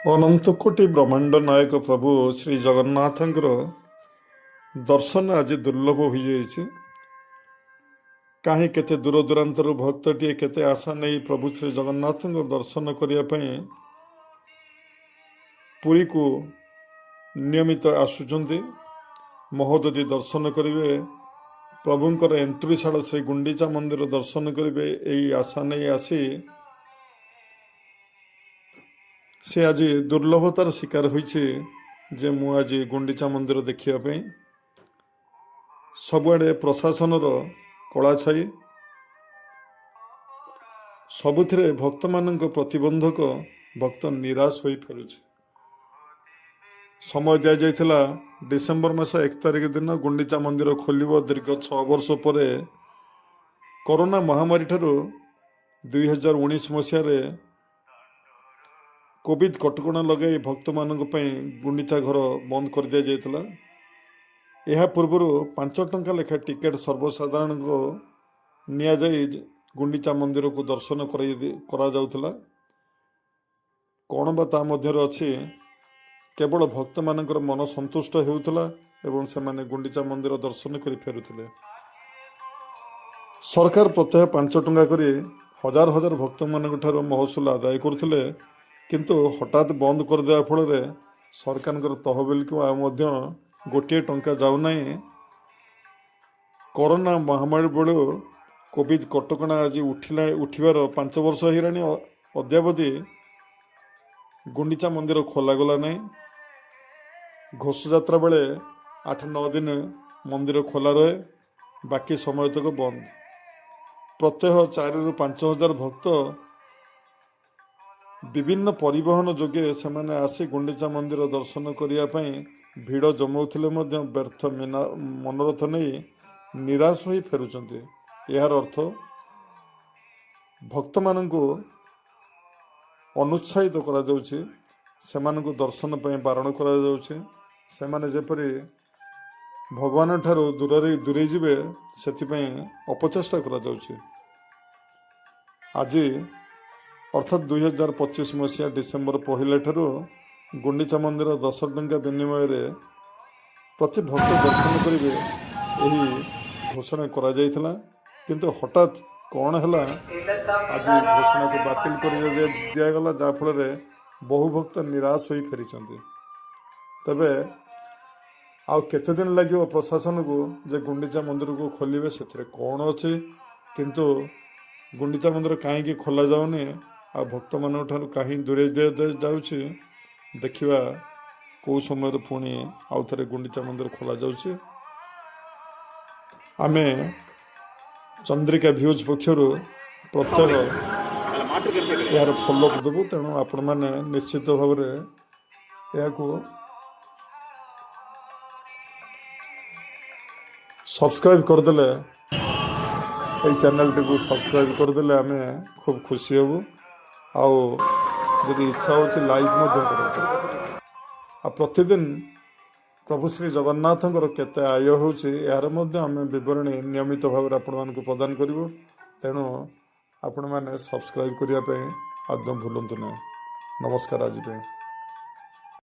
ଅନନ୍ତ କୋଟି ବ୍ରହ୍ମାଣ୍ଡ ନାୟକ ପ୍ରଭୁ ଶ୍ରୀ ଜଗନ୍ନାଥଙ୍କର ଦର୍ଶନ ଆଜି ଦୁର୍ଲଭ ହୋଇଯାଇଛି। କାହିଁ କେତେ ଦୂର ଦୂରାନ୍ତରୁ ଭକ୍ତଟିଏ କେତେ ଆଶା ନେଇ ପ୍ରଭୁ ଶ୍ରୀ ଜଗନ୍ନାଥଙ୍କ ଦର୍ଶନ କରିବା ପାଇଁ ପୁରୀକୁ ନିୟମିତ ଆସୁଛନ୍ତି। ମହୋଦଧି ଦର୍ଶନ କରିବେ, ପ୍ରଭୁଙ୍କର ଏନ୍ତୁଡ଼ିଶାଳ ଶ୍ରୀ ଗୁଣ୍ଡିଚା ମନ୍ଦିର ଦର୍ଶନ କରିବେ, ଏଇ ଆଶା ନେଇ ଆସି ସେ ଆଜି ଦୁର୍ଲଭତାର ଶିକାର ହୋଇଛି ଯେ ମୁଁ ଆଜି ଗୁଣ୍ଡିଚା ମନ୍ଦିର ଦେଖିବା ପାଇଁ। ସବୁଆଡ଼େ ପ୍ରଶାସନର କଳା ଛାଇ, ସବୁଥିରେ ଭକ୍ତମାନଙ୍କ ପ୍ରତିବନ୍ଧକ। ଭକ୍ତ ନିରାଶ ହୋଇ ଫେରୁଛି। ସମୟ ଦିଆଯାଇଥିଲା ଡିସେମ୍ବର ମାସ 1 ତାରିଖ ଦିନ ଗୁଣ୍ଡିଚା ମନ୍ଦିର ଖୋଲିବ। ଦୀର୍ଘ 6 ବର୍ଷ ପରେ କରୋନା ମହାମାରୀ ଠାରୁ 2019 ମସିହାରେ କୋଭିଡ କଟକଣା ଲଗାଇ ଭକ୍ତମାନଙ୍କ ପାଇଁ ଗୁଣ୍ଡିଚା ଘର ବନ୍ଦ କରିଦିଆଯାଇଥିଲା। ଏହା ପୂର୍ବରୁ 5 ଟଙ୍କା ଲେଖା ଟିକେଟ୍ ସର୍ବସାଧାରଣଙ୍କ ନିଆଯାଇ ଗୁଣ୍ଡିଚା ମନ୍ଦିରକୁ ଦର୍ଶନ କରାଯାଉଥିଲା। କ'ଣ ବା ତା ମଧ୍ୟରେ ଅଛି? କେବଳ ଭକ୍ତମାନଙ୍କର ମନ ସନ୍ତୁଷ୍ଟ ହେଉଥିଲା ଏବଂ ସେମାନେ ଗୁଣ୍ଡିଚା ମନ୍ଦିର ଦର୍ଶନ କରି ଫେରୁଥିଲେ। ସରକାର ପ୍ରତ୍ୟହ 5 ଟଙ୍କା କରି ହଜାର ହଜାର ଭକ୍ତମାନଙ୍କ ଠାରୁ ମହସୁଲ ଆଦାୟ କରୁଥିଲେ। କିନ୍ତୁ ହଠାତ୍ ବନ୍ଦ କରିଦେବା ଫଳରେ ସରକାରଙ୍କର ତହବିଲକୁ ଆଉ ମଧ୍ୟ ଗୋଟିଏ ଟଙ୍କା ଯାଉନାହିଁ। କରୋନା ମହାମାରୀ ବେଳୁ କୋଭିଡ କଟକଣା ଆଜି ଉଠିବାର 5 ବର୍ଷ ହେଇଗଲାଣି, ଅଦ୍ୟାବଧି ଗୁଣ୍ଡିଚା ମନ୍ଦିର ଖୋଲାଗଲା ନାହିଁ। ଘୋଷଯାତ୍ରା ବେଳେ 8-9 ଦିନ ମନ୍ଦିର ଖୋଲା ରହେ, ବାକି ସମୟ ତକ ବନ୍ଦ। ପ୍ରତ୍ୟହ 4ରୁ 5 ହଜାର ଭକ୍ତ ବିଭିନ୍ନ ପରିବହନ ଯୋଗେ ସେମାନେ ଆସି ଗୁଣ୍ଡିଚା ମନ୍ଦିର ଦର୍ଶନ କରିବା ପାଇଁ ଭିଡ଼ ଜମାଉଥିଲେ ମଧ୍ୟ ବ୍ୟର୍ଥ ମନୋରଥ ନେଇ ନିରାଶ ହୋଇ ଫେରୁଛନ୍ତି। ଏହାର ଅର୍ଥ ଭକ୍ତମାନଙ୍କୁ ଅନୁତ୍ସାହିତ କରାଯାଉଛି, ସେମାନଙ୍କୁ ଦର୍ଶନ ପାଇଁ ବାରଣ କରାଯାଉଛି। ସେମାନେ ଯେପରି ଭଗବାନ ଠାରୁ ଦୂରରେ ଦୂରେଇ ଯିବେ, ସେଥିପାଇଁ ଅପଚେଷ୍ଟା କରାଯାଉଛି। ଆଜି ଅର୍ଥାତ୍ 2025 ମସିହା ଡିସେମ୍ବର 1 ଠାରୁ ଗୁଣ୍ଡିଚା ମନ୍ଦିର 10 ଟଙ୍କା ବିନିମୟରେ ପ୍ରତି ଭକ୍ତ ଦର୍ଶନ କରିବେ, ଏହି ଘୋଷଣା କରାଯାଇଥିଲା। କିନ୍ତୁ ହଠାତ୍ କ'ଣ ହେଲା, ଆଜି ଘୋଷଣାକୁ ବାତିଲ କରି ଦିଆଗଲା, ଯାହାଫଳରେ ବହୁ ଭକ୍ତ ନିରାଶ ହୋଇ ଫେରିଛନ୍ତି। ତେବେ ଆଉ କେତେ ଦିନ ଲାଗିବ ପ୍ରଶାସନକୁ ଯେ ଗୁଣ୍ଡିଚା ମନ୍ଦିରକୁ ଖୋଲିବେ? ସେଥିରେ କ'ଣ ଅଛି? କିନ୍ତୁ ଗୁଣ୍ଡିଚା ମନ୍ଦିର କାହିଁକି ଖୋଲା ଯାଉନି ଆଉ ଭକ୍ତମାନଙ୍କ ଠାରୁ କାହିଁ ଦୂରେଇ ଦିଆଯାଉଛି? ଦେଖିବା କେଉଁ ସମୟରେ ପୁଣି ଆଉ ଥରେ ଗୁଣ୍ଡିଚା ମନ୍ଦିର ଖୋଲା ଯାଉଛି। ଆମେ ଚନ୍ଦ୍ରିକା ଭ୍ୟୁଜ୍ ପକ୍ଷରୁ ପ୍ରତ୍ୟେକ ଏହାର ଫଲୋଅପ୍ ଦେବୁ। ତେଣୁ ଆପଣମାନେ ନିଶ୍ଚିତ ଭାବରେ ଏହାକୁ ସବସ୍କ୍ରାଇବ୍ କରିଦେଲେ, ଏଇ ଚ୍ୟାନେଲଟିକୁ ସବସ୍କ୍ରାଇବ୍ କରିଦେଲେ ଆମେ ଖୁବ୍ ଖୁସି ହେବୁ। ଆଉ ଯଦି ଇଚ୍ଛା ହେଉଛି, ଲାଇକ୍ ମଧ୍ୟ କରନ୍ତୁ। ଆଉ ପ୍ରତିଦିନ ପ୍ରଭୁ ଶ୍ରୀ ଜଗନ୍ନାଥଙ୍କର କେତେ ଆୟ ହେଉଛି, ଏହାର ମଧ୍ୟ ଆମେ ବିବରଣୀ ନିୟମିତ ଭାବରେ ଆପଣମାନଙ୍କୁ ପ୍ରଦାନ କରିବୁ। ତେଣୁ ଆପଣମାନେ ସବସ୍କ୍ରାଇବ୍ କରିବା ପାଇଁ ଆଦୌ ଭୁଲନ୍ତୁ ନାହିଁ। ନମସ୍କାର ଆଜି ପାଇଁ।